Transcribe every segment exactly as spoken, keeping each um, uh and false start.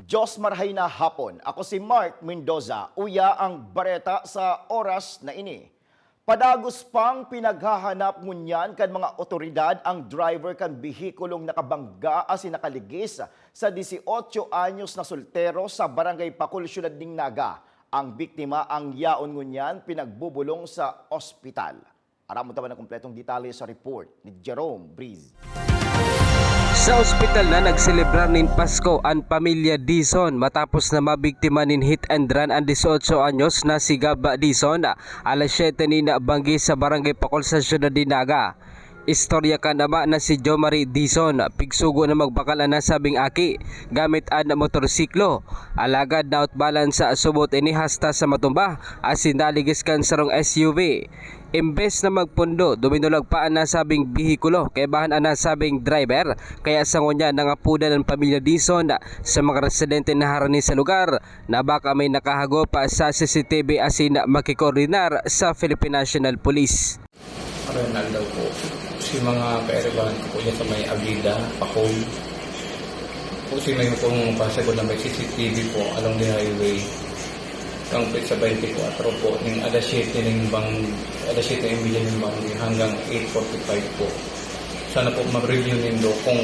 Diyos marhay na hapon. Ako si Mark Mendoza. Uya ang bareta sa oras na ini. Padagos pang pinaghahanap ngunyan kan mga otoridad ang driver kan behikulong nakabangga asin nakaligis sa dieciocho anyos na soltero sa Barangay Pacol, Siyudad nin Naga. Ang biktima ang yaon ngunyan pinagbubulong sa ospital. Aram mo taman ang kompletong detalye sa report ni Jerome Breeze. Sa ospital na nagselebrar nin Pasko an pamilya Dizon matapos na mabiktima nin hit and run an dieciocho anyos na si Gab Dizon, alas siyete nin banggi sa Barangay Pacol sa siyudad nin Naga. Istorya kan ama na si Jomari Dizon, pigsugo na magbakal an nasabing aki gamit an motorsiklo. Alagad nautbalan sa subot ini hasta sa matumba asin naligis kan sarong S U V. Imbes na magpundo, duminulag pa an nasabing behikulo kaibahan an nasabing driver, kaya sa ngunyan nangapudan an pamilya Dizon sa mga residente na harani sa lugar na baka may nakahagop sa C C T V asin makikoordinar sa Philippine National Police. Maray na aldaw po, si mga kairibahan ko po dyan sa may Avida, Pacol. Po, sinayo pong possible na may C C T V po along the highway. Kang petsa twenty-four po, ning alas siyete ning bang, alas siyete ning bilya ning banggi hanggang eight forty-five po. Sana po ma-review nindo kung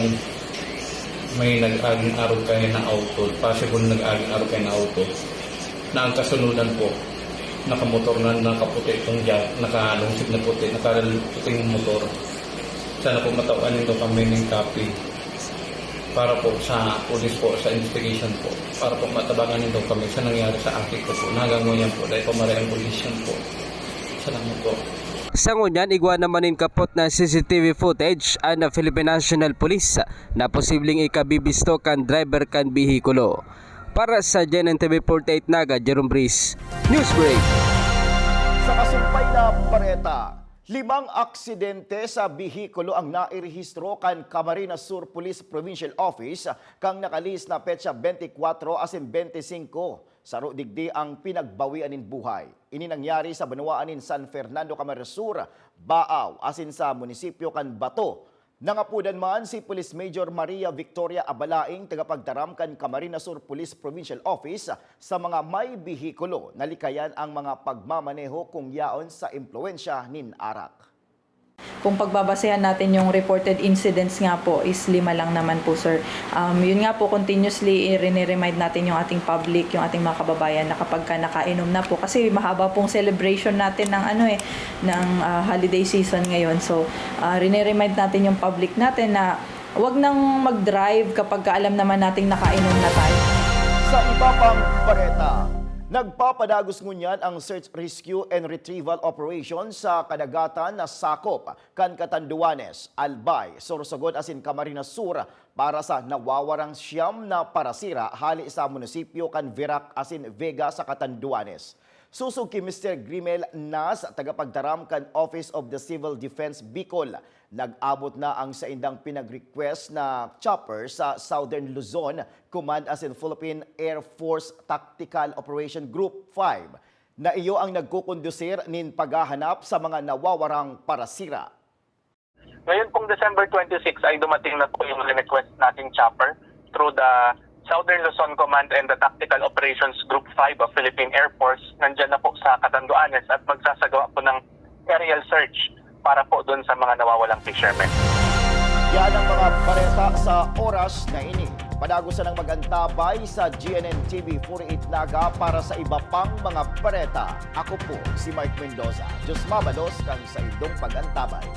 may nag-aging arog kayo na auto, possible nag-aging arog kayo na auto, na ang kasunudan po, nakamotor na, nakaputi pong jack, nakalungsig na puti, nakaputing motor. Sana po matawan nindo kami ning copy para po sa police po, sa investigation po, para po matabangan nindo kami sa nangyari sa aki ko po. Hanggang ngayon po, dahil pa maray ang kondisyon po. Salamat po. Sa ngunyan, igwa naman nin kapot na C C T V footage an Philippine National Police na posibleng ikabibisto kan driver kan behikulo. Para sa G N N T V forty-eight Naga, Jerome Breeze, Newsbreak. Sa kasumpay na bareta, limang aksidente sa behikulo ang nairehistro kan Camarines Sur Police Provincial Office kan nakalihis na petsa twenty-four asin twenty-five. Saro digdi ang pinagbawian nin buhay. Ini nangyari sa banwaan nin San Fernando Camarines Sur, Baao, asin sa munisipyo kan Bato. Nangapudan man si Police Major Maria Victoria Abalaing, tagapagtaram kan Camarines Sur Police Provincial Office, sa mga may behikulo na likayan ang mga pagmamaneho kung yaon sa impluwensya nin arak. Kung pagbabasehan natin yung reported incidents nga po is lima lang naman po, sir. Um, yun nga po, continuously i-remind natin yung ating public, yung ating mga kababayan na kapag ka nakainom na po, kasi mahaba pong celebration natin ng ano eh, ng ah, holiday season ngayon. So, ah, remind natin yung public natin na wag nang mag-drive kapag ka alam naman nating nakainom na tayo. Sa iba pang bareta, nagpapadagos ngunyan ang search, rescue and retrieval operation sa kadagatan na sakop kan Catanduanes, Albay, Sorsogon asin Camarines Sur para sa nawawarang siyam na parasira hali sa munisipyo kan Virac asin Vega sa Catanduanes. Sosog ki Mister Grimel Nas, tagapagtaram kan Office of the Civil Defense Bicol, nag-abot na ang saindang pinag-request na chopper sa Southern Luzon Command asin Philippine Air Force Tactical Operation Group five na iyo ang nagkukondusir nin paghahanap sa mga nawawarang parasira. Ngayon pong December twenty-six ay dumating na po yung request nating chopper through the Southern Luzon Command and the Tactical Operations Group five of Philippine Air Force. Nandyan na po sa Catanduanes at magsasagawa po ng aerial search para po dun sa mga nawawalang fishermen. Yan ang mga bareta sa oras na ini. Padagosan ang mag-antabay sa G N N T V forty-eight Naga para sa iba pang mga bareta. Ako po si Mark Mendoza. Diyos mabalos kan saindong pag-antabay.